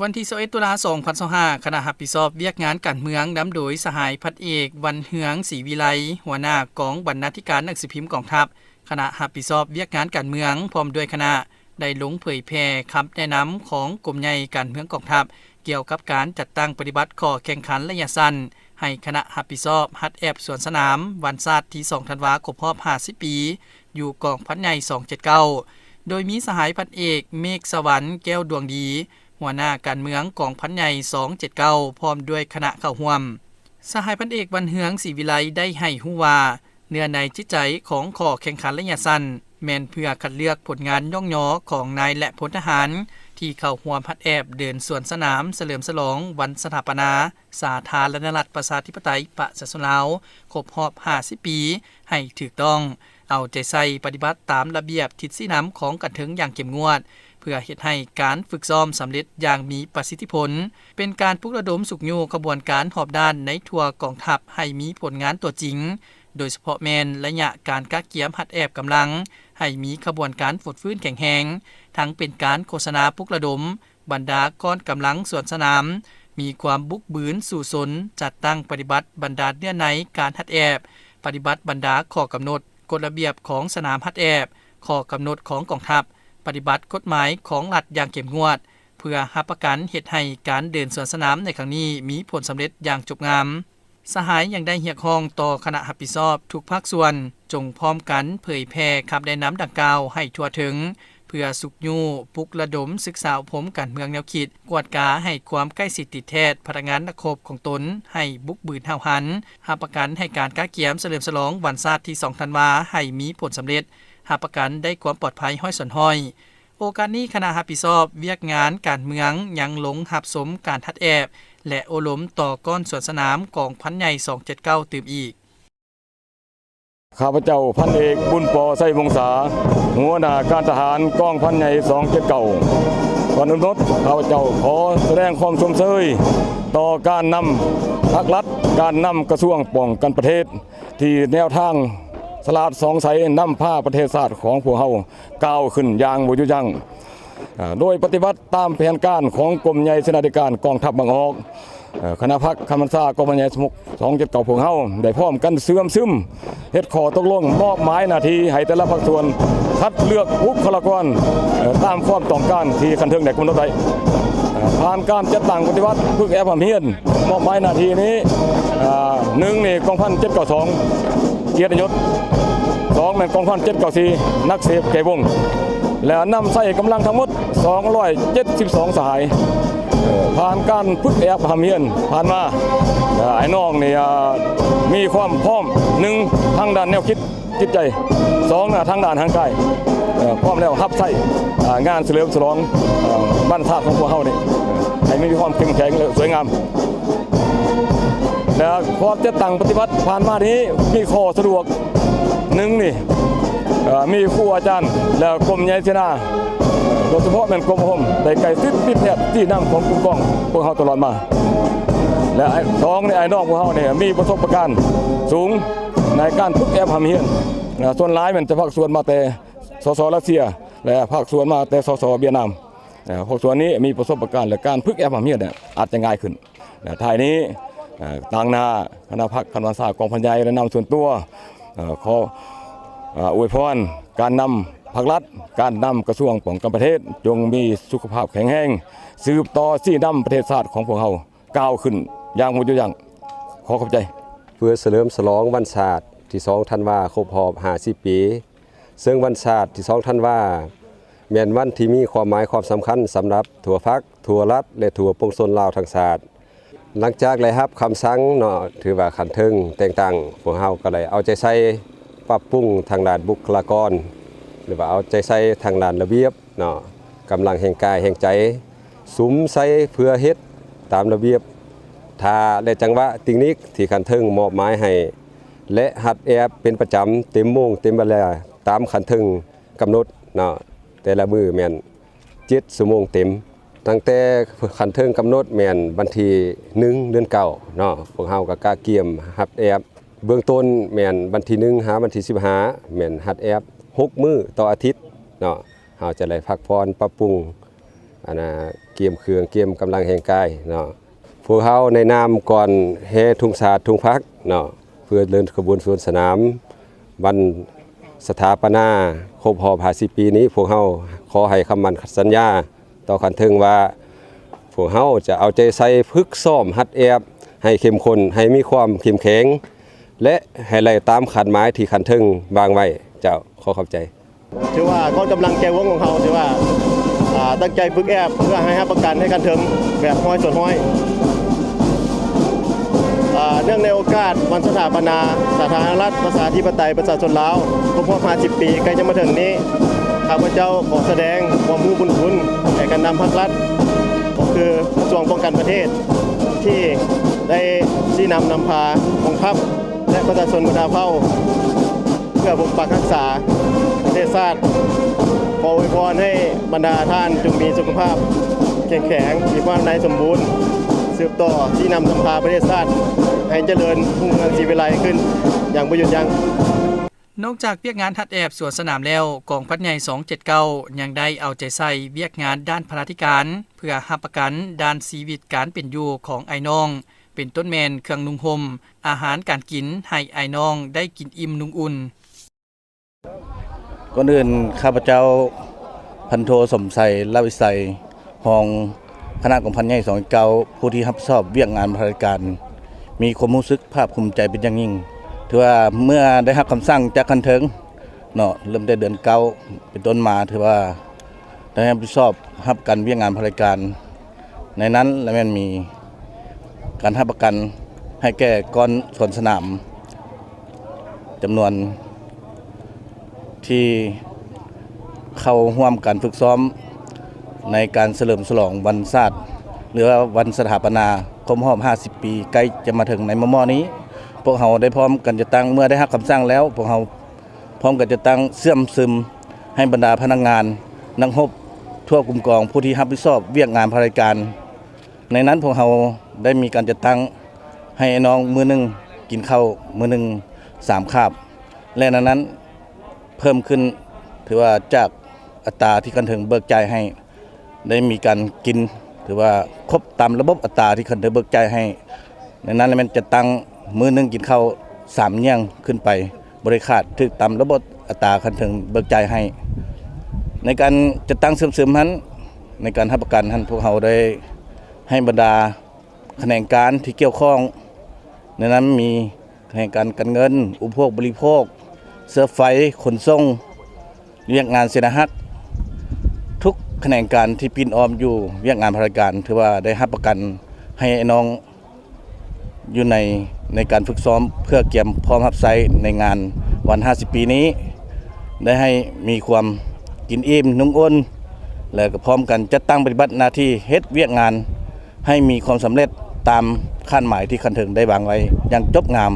ວັນທີຊາວເອັດ ຕຸລາ ສອງພັນຊາວຫ້າ ຄະນະຮັບຜິດຊອບວຽກງານການເມືອງ ນຳໂດຍສະຫາຍພັນເອກ ວັນເຮືອງ ສີວິໄລ ຫົວໜ້າກອງບັນນາທິການໜັງສືພິມກອງທັບ, ຄະນະຮັບຜິດຊອບວຽກງານການເມືອງ ພ້ອມດ້ວຍຄະນະ ໄດ້ລົງເຜີຍແຜ່ຄຳແນະນຳຂອງກົມໃຫຍ່ການເມືອງກອງທັບ ກ່ຽວກັບການຈັດຕັ້ງປະຕິບັດຂໍ້ແຂ່ງຂັນໄລຍະສັ້ນ ໃຫ້ຄະນະຮັບຜິດຊອບຮັດແອບສວນສະໜາມວັນຊາດທີສອງທັນວາ ຄົບຮອບຫ້າສິບປີ ຢູ່ກອງພັນໃຫຍ່ສອງເຈັດເກົ້າ ໂດຍມີສະຫາຍພັນເອກ ເມກສະຫວັນ ແກ້ວດວງດີ ຫົວໜ້າການເມືອງກອງພັນໃຫຍ່ສອງເຈັດເກົ້າ ພ້ອມດ້ວຍຄະນະເຂົ້າຮ່ວມ. ສະຫາຍພັນເອກ ວັນເຮືອງ ສີວິໄລ ໄດ້ໃຫ້ຮູ້ວ່າ ເນື້ອໃນຈິດໃຈຂອງຂໍ້ແຂ່ງຂັນໄລຍະສັ້ນ ແມ່ນເພື່ອຄັດເລືອກຜົນງານຍ້ອງຍໍຂອງນາຍ ແລະ ພົນທະຫານ ທີ່ເຂົ້າຮ່ວມຮັດແອບເດີນສວນສະໜາມສະເຫຼີມສະຫຼອງວັນສະຖາປະນາ ສາທາລະນະລັດ ປະຊາທິປະໄຕ ປະຊາຊົນລາວ ຄົບຮອບຫ້າສິບປີ ໃຫ້ຖືກຕ້ອງ, ເອົາໃຈໃສ່ປະຕິບັດຕາມລະບຽບທິດຊີ້ນຳຂອງຂັ້ນເທິງຢ່າງເຂັ້ມງວດ ເພື່ອເຮັດໃຫ້ການຝຶກຊ້ອມສຳເລັດຢ່າງມີປະສິດທິຜົນ, ເປັນການປຸກລະດົມຊຸກຍູ້ຂະບວນການຮອບດ້ານໃນທົ່ວກອງທັບໃຫ້ມີຜົນງານຕົວຈິງ, ໂດຍສະເພາະແມ່ນໄລຍະການກະກຽມຮັດແອບກຳລັງ ໃຫ້ມີຂະບວນການຟົດຟື້ນແຂງແຮງ, ທັງເປັນການໂຄສະນາປຸກລະດົມ ບັນດາກ້ອນກຳລັງສວນສະໜາມ ມີຄວາມບຸກບືນສູ້ຊົນ ຈັດຕັ້ງປະຕິບັດບັນດາເນື້ອໃນການຮັດແອບ, ປະຕິບັດບັນດາຂໍ້ກຳນົດ, ກົດລະບຽບຂອງສະໜາມຮັດແອບ, ຂໍ້ກຳນົດຂອງກອງທັບ, ປະຕິບັດກົດໝາຍຂອງລັດຢ່າງເຂັ້ມງວດ ເພື່ອຮັບປະກັນເຮັດໃຫ້ການເດີນສວນສະໜາມໃນຄັ້ງນີ້ມີຜົນສຳເລັດຢ່າງຈົບງາມ. ສະຫາຍຍັງໄດ້ຮຽກຮ້ອງຕໍ່ຄະນະຮັບຜິດຊອບທຸກພາກສ່ວນ ຈົ່ງພ້ອມກັນເຜີຍແຜ່ຄຳແນະນຳດັ່ງກ່າວໃຫ້ທົ່ວເຖິງ ເພື່ອຊຸກຍູ້, ປຸກລະດົມສຶກສາອົບຮົມການເມືອງແນວຄິດ, ກວດກາໃຫ້ຄວາມໃກ້ຊິດຕິດແທດພະນັກງານນັກຮົບຂອງຕົນໃຫ້ບຸກບືນຫ້າວຫັນ, ຮັບປະກັນໃຫ້ການກະກຽມສະເຫຼີມສະຫຼອງວັນຊາດທີສອງທັນວາໃຫ້ມີຜົນສຳເລັດ, ຮັບປະກັນໄດ້ຄວາມປອດໄພຮ້ອຍສ່ວນຮ້ອຍ. ໂອກາດນີ້ ຄະນະຮັບຜິດຊອບວຽກງານການເມືອງຍັງລົງຮັບຊົມການຮັດແອບ ແລະ ໂອ້ລົມຕໍ່ກ້ອນສວນສະໜາມກອງພັນໃຫຍ່ສອງເຈັດເກົ້າຕື່ມອີກ. ຂ້າພະເຈົ້າ ພັນເອກ ບຸນປໍ ໄຊວົງສາ ຫົວໜ້າການທະຫານກອງພັນໃຫຍ່ສອງເຈັດເກົ້າ ກ່ອນອື່ນໝົດ ຂ້າພະເຈົ້າຂໍສະແດງຄວາມຊົມເຊີຍຕໍ່ການນຳພັກລັດ, ການນຳກະຊວງປ້ອງກັນປະເທດ ທີ່ແນວທາງສະຫຼາດສ່ອງໃສນຳພາປະເທດຊາດຂອງພວກເຮົາກ້າວຂຶ້ນຢ່າງບໍ່ຢຸດຢັ້ງ ໂດຍປະຕິບັດຕາມແຜນການຂອງກົມໃຫຍ່ເສນາທິການກອງທັບບາງອອກ, ຄະນະພັກຂັ້ນບັນຊາກອງພັນໃຫຍ່ສອງເຈັດເກົ້າ ພວກເຮົາໄດ້ພ້ອມກັນເຊື່ອມຊຶມ ເຮັດຂໍ້ຕົກລົງມອບໝາຍໜ້າທີ່ໃຫ້ແຕ່ລະພາກສ່ວນຄັດເລືອກບຸກຄະລາກອນ ເອີ ຕາມຄວາມຕ້ອງການທີ່ຂັ້ນເທິງໄດ້ກຳນົດໄວ້. ເອີ ຜ່ານການຈັດຕັ້ງປະຕິບັດຝຶກແອບຮ່ຳຮຽນ ມອບໝາຍໜ້າທີ່ນີ້ ເອີ ໜຶ່ງນີ້ກອງພັນເຈັດເກົ້າສອງ ກຽດນິຍົດ, ສອງແມ່ນກອງພັນເຈັດເກົ້າສີ່ ນັກເສບແກ່ວົງ ແລະ ນຳໃຊ້ກຳລັງທັງໝົດ ສອງຮ້ອຍເຈັດສິບສອງສະຫາຍ. ເອີ ຜ່ານການຝຶກແອບຮ່ຳຮຽນຜ່ານມາ ເອີ ອ້າຍນ້ອງນີ້ ເອີ ມີຄວາມພ້ອມ ໜຶ່ງ ທາງດ້ານແນວຄິດຈິດໃຈ, ສອງນະ ທາງດ້ານຮ່າງກາຍ ເອີ ພ້ອມແລ້ວຮັບໃຊ້ ເອີ ງານສະເຫຼີມສະຫຼອງ ເອີ ວັນຊາດຂອງພວກເຮົານີ້ ເອີ ໃຫ້ມັນມີຄວາມເຂັ້ມແຂງ ແລະ ສວຍງາມ. ແລະ ພວກຈັດຕັ້ງປະຕິບັດຜ່ານມານີ້ມີຂໍ້ສະດວກ ໜຶ່ງນີ້ ເອີ ມີຄູອາຈານ ແລະ ກົມໃຫຍ່ເສນາ ໂດຍສະເພາະແມ່ນກົມອົບຮົມ ໄດ້ໃກ້ຊິດຕິດແທດຊີ້ນຳຂອງກຸ່ມກອງພວກເຮົາຕະຫຼອດມາ ແລະ ສອງນີ້ ອ້າຍນ້ອງພວກເຮົານີ້ມີປະສົບປະການສູງໃນການຝຶກແອບຮ່ຳຮຽນ ສ່ວນຫຼາຍແມ່ນຈະພາກສ່ວນມາແຕ່ ສສ ຣັດເຊຍ ແລະ ພາກສ່ວນມາແຕ່ ສສ ຫວຽດນາມ. ພວກສ່ວນນີ້ມີປະສົບປະການ ແລະ ການຝຶກແອບຮ່ຳຮຽນອາດຈະງ່າຍຂຶ້ນ. ແລະ ທ້າຍນີ້ ຕາງໜ້າຄະນະພັກຂັ້ນບັນຊາກອງພັນໃຫຍ່ ແລະ ນຳສ່ວນຕົວ ຂໍອວຍພອນການນຳພັກລັດ, ການນຳກະຊວງປ້ອງກັນປະເທດ ຈົ່ງມີສຸຂະພາບແຂງແຮງ, ສືບຕໍ່ຊີ້ນຳປະເທດຊາດຂອງພວກເຮົາ ກ້າວຂຶ້ນຢ່າງບໍ່ຢຸດຢັ້ງ. ຂໍຂອບໃຈ. ເພື່ອສະເຫຼີມສະຫຼອງວັນຊາດທີສອງທັນວາ ຄົບຮອບຫ້າສິບປີ, ເຊິ່ງວັນຊາດທີສອງທັນວາ ແມ່ນວັນທີ່ມີຄວາມໝາຍຄວາມສຳຄັນສຳລັບທົ່ວພັກ, ທົ່ວລັດ ແລະ ທົ່ວປວງຊົນລາວທັງຊາດ. ຫຼັງຈາກໄດ້ຮັບຄຳສັ່ງເນາະ, ຖືວ່າຂັ້ນເທິງແຕ່ງຕັ້ງ, ພວກເຮົາກໍໄດ້ເອົາໃຈໃສ່ປັບປຸງທາງດ້ານບຸກຄະລາກອນ ຫຼືວ່າເອົາໃຈໃສ່ທາງດ້ານລະບຽບ ເນາະ, ກຳລັງແຮງກາຍແຮງໃຈ ສຸມໃສ່ເພື່ອເຮັດຕາມລະບຽບ ທ່າ ແລະ ຈັງຫວະເຕັກນິກທີ່ຂັ້ນເທິງມອບໝາຍໃຫ້ ແລະ ຮັດແອບເປັນປະຈຳ ເຕັມໂມງເຕັມເວລາ ຕາມຂັ້ນເທິງກຳນົດເນາະ. ແຕ່ລະມື້ແມ່ນເຈັດຊົ່ວໂມງເຕັມ. ຕັ້ງແຕ່ຂັ້ນເທິງກຳນົດແມ່ນວັນທີໜຶ່ງ ເດືອນເກົ້າເນາະ, ພວກເຮົາກໍກະກຽມຮັດແອບ ເບື້ອງຕົ້ນແມ່ນວັນທີໜຶ່ງຫາວັນທີສິບຫ້າ ແມ່ນຮັດແອບຫົກມື້ຕໍ່ອາທິດເນາະ. ເຮົາຈະໄດ້ພັກຜ່ອນປັບປຸງ ອັນນ່າ ກຽມເຄື່ອງ ກຽມກຳລັງແຮງກາຍເນາະ. ພວກເຮົາໃນນາມກ່ອນແຫ່ທຸງຊາດທຸງພັກເນາະ ເພື່ອເດີນຂະບວນສວນສະໜາມ ວັນສະຖາປະນາຄົບຮອບຫ້າສິບປີນີ້, ພວກເຮົາຂໍໃຫ້ຄຳໝັ້ນສັນຍາຕໍ່ຂັ້ນເທິງວ່າ ພວກເຮົາຈະເອົາໃຈໃສ່ຝຶກຊ້ອມຮັດແອບໃຫ້ເຂັ້ມຂຸ້ນ, ໃຫ້ມີຄວາມເຂັ້ມແຂງ ແລະ ໃຫ້ໄດ້ຕາມຄາດໝາຍທີ່ຂັ້ນເທິງວາງໄວ້. ເຈົ້າ, ຂໍຂອບໃຈ. ຖືວ່າກອງກຳລັງແກ້ວງຂອງເຮົາ ຖືວ່າ ອ່າ ຕັ້ງໃຈຝຶກແອບເພື່ອໃຫ້ຮັບປະກັນໃຫ້ຂັ້ນເທິງແບບຮ້ອຍສ່ວນຮ້ອຍ. ອ່າ ເນື່ອງໃນໂອກາດວັນສະຖາປະນາສາທາລະນະລັດ ປະຊາທິປະໄຕ ປະຊາຊົນລາວ ຄົບຮອບຫ້າສິບປີ ໃກ້ຈະມາເຖິງນີ້, ຂ້າພະເຈົ້າຂໍສະແດງຄວາມຮູ້ບຸນຄຸນແກ່ການນຳພັກລັດ ກໍຄືກະຊວງປ້ອງກັນປະເທດ ທີ່ໄດ້ຊີ້ນຳນຳພາກອງທັບ ແລະ ປະຊາຊົນບັນດາເຜົ່າ ເພື່ອປົກປັກຮັກສາປະເທດຊາດ. ຂໍອວຍພອນໃຫ້ບັນດາທ່ານຈົ່ງມີສຸຂະພາບເຂັ້ມແຂງ, ມີຄວາມນາຍສົມບູນ, ສືບຕໍ່ຊີ້ນຳນຳພາປະເທດຊາດໃຫ້ຈະເລີນຮຸ່ງເຮືອງສີວິໄລຂຶ້ນຢ່າງບໍ່ຢຸດຢັ້ງ. ນອກຈາກວຽກງານຮັດແອບສວນສະໜາມແລ້ວ, ກອງພັນໃຫຍ່ສອງເຈັດເກົ້າ ຍັງໄດ້ເອົາໃຈໃສ່ວຽກງານດ້ານພັນລະທິການ ເພື່ອຮັບປະກັນດ້ານຊີວິດການເປັນຢູ່ຂອງອ້າຍນ້ອງ, ເປັນຕົ້ນແມ່ນເຄື່ອງນຸ່ງຫົ່ມ, ອາຫານການກິນ ໃຫ້ອ້າຍນ້ອງໄດ້ກິນອີ່ມນຸ່ງອຸ່ນ. ກ່ອນອື່ນ ຂ້າພະເຈົ້າ ພັນໂທ ສົມໄຊ ລະວິໄຊ ຮອງຄະນະກອງພັນໃຫຍ່ສອງເຈັດເກົ້າ ຜູ້ທີ່ຮັບຜິດຊອບວຽກງານພັນລະທິການ ມີຄວາມຮູ້ສຶກພາກພູມໃຈເປັນຢ່າງຍິ່ງ ຖືວ່າເມື່ອໄດ້ຮັບຄຳສັ່ງຈາກຂັ້ນເທິງເນາະ ເລີ່ມແຕ່ເດືອນເກົ້າເປັນຕົ້ນມາ ຖືວ່າ ໄດ້ຮັບຜິດຊອບຮັບການວຽກງານພະລາຊະການໃນນັ້ນ ແລະ ແມ່ນມີການຮັບປະກັນໃຫ້ແກ່ກ້ອນສວນສະໜາມ ຈຳນວນທີ່ເຂົ້າຮ່ວມການຝຶກຊ້ອມໃນການສະເຫຼີມສະຫຼອງວັນຊາດ ຫຼືວ່າວັນສະຖາປະນາຄົບຮອບຫ້າສິບປີ ໃກ້ຈະມາເຖິງໃນມໍ່ໆນີ້. ພວກເຮົາໄດ້ພ້ອມກັນຈັດຕັ້ງ ເມື່ອໄດ້ຮັບຄຳສັ່ງແລ້ວ ພວກເຮົາ ພ້ອມກັນຈັດຕັ້ງເຊື່ອມຊຶມໃຫ້ບັນດາພະນັກງານ ນັກຮົບທົ່ວກຸ່ມກອງ ຜູ້ທີ່ຮັບຜິດຊອບວຽກງານພະລາຊະການ. ໃນນັ້ນພວກເຮົາໄດ້ມີການຈັດຕັ້ງໃຫ້ອ້າຍນ້ອງມື້ໜຶ່ງກິນເຂົ້າມື້ໜຶ່ງສາມຄາບ ແລະ ໃນນັ້ນເພີ່ມຂຶ້ນ ຖືວ່າຈາກອັດຕາທີ່ຂັ້ນເທິງເບີກຈ່າຍໃຫ້ ໄດ້ມີການກິນ ຖືວ່າຄົບຕາມລະບົບອັດຕາທີ່ຂັ້ນເທິງເບີກຈ່າຍໃຫ້. ໃນນັ້ນແມ່ນຈັດຕັ້ງມື້ໜຶ່ງກິນເຂົ້າສາມຢ່ຽງຂຶ້ນໄປ ບໍ່ໄດ້ຂາດ ຖືກຕາມລະບົບອັດຕາຂັ້ນເທິງເບີກຈ່າຍໃຫ້. ໃນການຈັດຕັ້ງເຊື່ອມຊຶມຫັ້ນ ໃນການຮັບປະກັນຫັ້ນ ພວກເຮົາໄດ້ໃຫ້ບັນດາຂະແໜງການທີ່ກ່ຽວຂ້ອງ ໃນນັ້ນມີຂະແໜງການການເງິນ, ອຸປະໂພກບໍລິໂພກ, ເຊື້ອໄຟ, ຂົນສົ່ງ, ວຽກງານເສນາຮັກ ທຸກຂະແໜງການທີ່ປິ່ນອ້ອມຢູ່ວຽກງານພະລາຊະການ ຖືວ່າໄດ້ຮັບປະກັນໃຫ້ອ້າຍນ້ອງຢູ່ໃນ ໃນການຝຶກຊ້ອມເພື່ອກຽມພ້ອມຮັບໃຊ້ໃນງານວັນຫ້າສິບປີນີ້ ໄດ້ໃຫ້ມີຄວາມກິນອີ່ມນຸ່ງອຸ່ນ ແລະ ກໍພ້ອມກັນຈັດຕັ້ງປະຕິບັດໜ້າທີ່ເຮັດວຽກງານໃຫ້ມີຄວາມສຳເລັດຕາມຄາດໝາຍທີ່ຂັ້ນເທິງໄດ້ວາງໄວ້ຢ່າງຈົບງາມ.